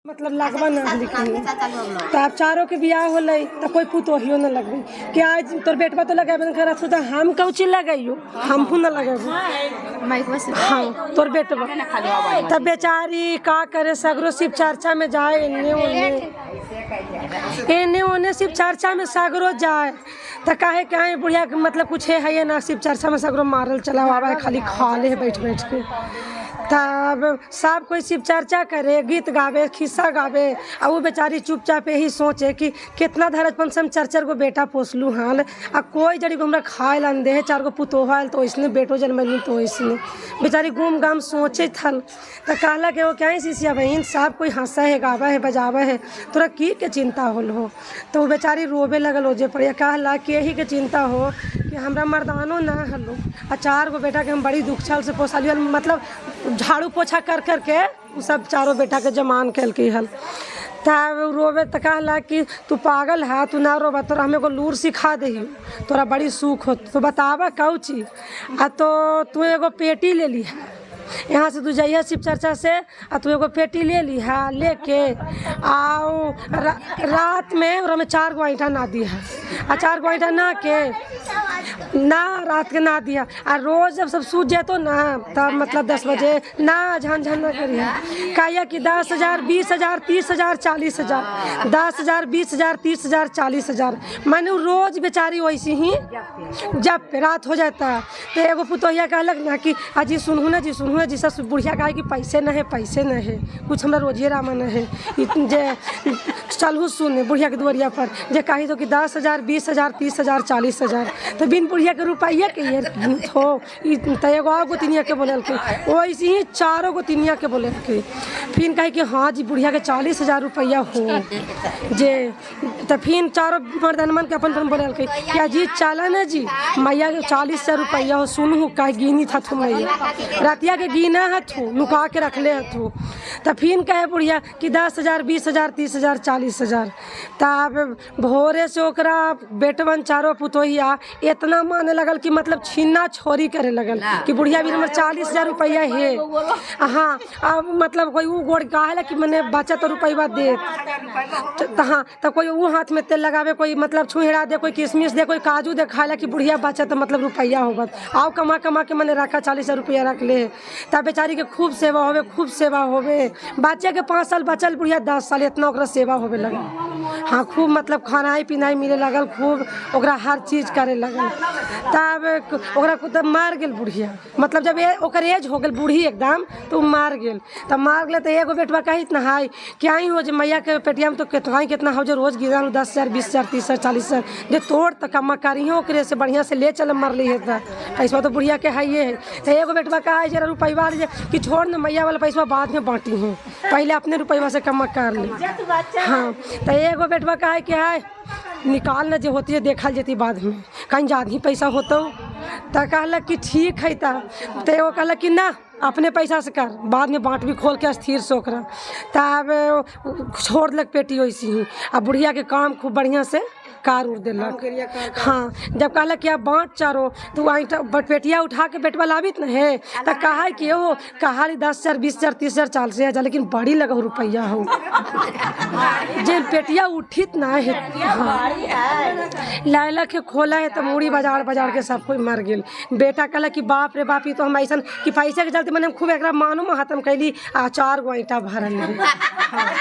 मतलब लगबा ना लिखी। तो अब चारों के बियाह होलै तो कोई पुतोहियो न लगबे कि आज तोर बेटवा तो लगेबे न करत तो हम कौची लगैयो, हमहू न लगेबो। हाँ तोर बेटवा तब बेचारी का करे, सगरो शिव चर्चा में जाए, एने ओने एने ओने शिव चर्चा में सगरो जाए। तो काहे काहे बुढ़िया के मतलब कुछ है ना, शिव चर्चा में सगरो मारल चला आवा है, खाली खा ले है बैठ बैठ के। तब सब कोई शिव चर्चा करे, गीत गावे, खिस्सा गावे, आ वो बेचारी चुपचाप यही सोचे कि कितना धरजपन से हम चार चार गो बेटा पोसलू हन, आ कोई जड़ी को हमरा खाए ला दे है, चार गो पुतोह आयल तो वैसने, बेटो जन्मलू तो वैसने। बेचारी गुम गाम सोचे थल। तो कहला कि वो क्या है शिष्या बहन, सब कोई हंसा है, गावा है, बजावा है, तोरा की के चिंता होल हो। तो वो बेचारी रोवे लगल ओजे पर, कहला कि यही के चिंता हो कि हमरा मर्दानो ना हलो, आ चार गो बेटा के हम बड़ी दुख छल से पोसलियो, मतलब झाड़ू पोछा कर कर के उ सब चारों बेटा के जमान कलकै हल। तब रोवे तो कहला कि तू पागल है, तू ना रोबा, तोरा हम एगो लूर सिखा दही, तोरा बड़ी सुख हो, तो बतावा कौ चीज। आ तो तू एगो पेटी ले ली है, यहाँ से तू जइहा शिव चर्चा से, आ तू एगो पेटी ले ली है, लेके आओ रात में ओकरा में चार गो ईंटा ना दी है, आ चार गो ईंटा ना के ना रात के ना दिया, आ रोज जब सब सूत जेतो ना तब मतलब 10 बजे ना झान झान ना करिए, कहिया कि 10,000 20,000 30,000 40,000 10,000 20,000 30,000 40,000, माने उ रोज बेचारी वैसी ही जब रात हो जाता है। तो एगो पुतोहिया कहलक ना कि अजी सुनहु ना जी, सुनहु ना जी, सब बुढ़िया कहे कि पैसे न है, पैसे न है, कुछ हमरा रोजिए रामा न है, जे चलहु सुन बुढ़िया के दुआरिया पर जे कही तो कि 10,000 20,000 30,000 40,000, तो बिन बुढ़िया के रुपया के ये हो। तो एगो और गोतिनिया के बोललकै, वैसे ही चारों गोतिनिया के बोललकै। फिर कहे कि हाँ जी बुढ़िया के 40,000 रुपया हो जे। तो फिर चारों मर्दनमन के अपन अपन बोललकै कि अजी चला ना जी, मैया के 40,000 रुपया हो, सुनहु कहे गिनी था थू मैया, रतिया के गिना हथू, नुका के रखले हथू। तो फिर कहे बुढ़िया कि 10,000 20,000 30,000 40,000। तब भोरे से ओकरा बेटवन चारों पुतोहिया इतना माने लगल कि मतलब छीना छोरी करे लगल कि बुढ़िया भी हमर 40,000 रुपया है। हाँ अब मतलब कोई ऊ गोड़ कहे कि मने बचत रुपया दे, हाँ तो कोई ऊ हाथ में तेल लगावे, कोई मतलब छुहेड़ा दे, कोई किशमिश दे, कोई काजू दे, खाए कि बुढ़िया बचत मतलब रुपया होबत, आओ कमा कमा के मने रखा 40,000 रुपया रख ले। तब बेचारी के खूब सेवा होवे, खूब सेवा होवे, बच्चे के 5 साल बचल बुढ़िया 10 साल इतना ओकरा सेवा होवे लगल। हाँ खूब मतलब खानाई पिनाई मिले लगल, खूब ओकरा हर चीज करे लगल। तब ओकरा तब मार गेल बुढ़िया, मतलब जब ओकर एज हो गेल बूढ़ी एकदम तो मार गेल। तब मार गेल तो एगो बेटवा कही ना हाय क्या ही हो जे मैया के पेटिया में तो कितना कितना हो जे रोज गिरा 10,000 20,000 30,000 40,000 जे तोड़ तो कमा करी हो ओकरे से बढ़िया से ले चल मरली है तो पैसा तो बुढ़िया के है है। तो एगो बेटवा कहा जरा रुपया कि छोड़ न मैया वाला पैसा बाद में बाँटी हूँ, पहले अपने रुपया से कमा कर ले। हाँ तो एगो बेटवा कहा कि है निकाल न जो होती है देखल जती बाद में, कहीं ज़्यादा ही पैसा होता। तो कहलक कि ठीक है। तो एगो कहलक कि ना अपने पैसा से कर, बाद में बाँट भी खोल के स्थिर से ओकरा। तब छोड़ देलक पेटी वैसी ही, आ बुढ़िया के काम खूब बढ़िया से कार उड़ देलक। हाँ जब कहलक कि अब बाँट चारो तो ईंटा पेटिया उठा के बेटवा लाबित न है, तो कहा कि हो कहा 10,000 20,000 30,000 40,000, लेकिन बड़ी लगा रुपया हो जे पेटिया उठित ना है। हाँ लायला के खोला है तो मूड़ी बाजार बाजार के सब कोई मर गेल। बेटा कहला कि बाप रे बाप, ये तो हम ऐसा कि पैसा के चलते मैंने खूब एकरा मानो महात्म कैली, आ 4 गो ईंटा भरल। हाँ।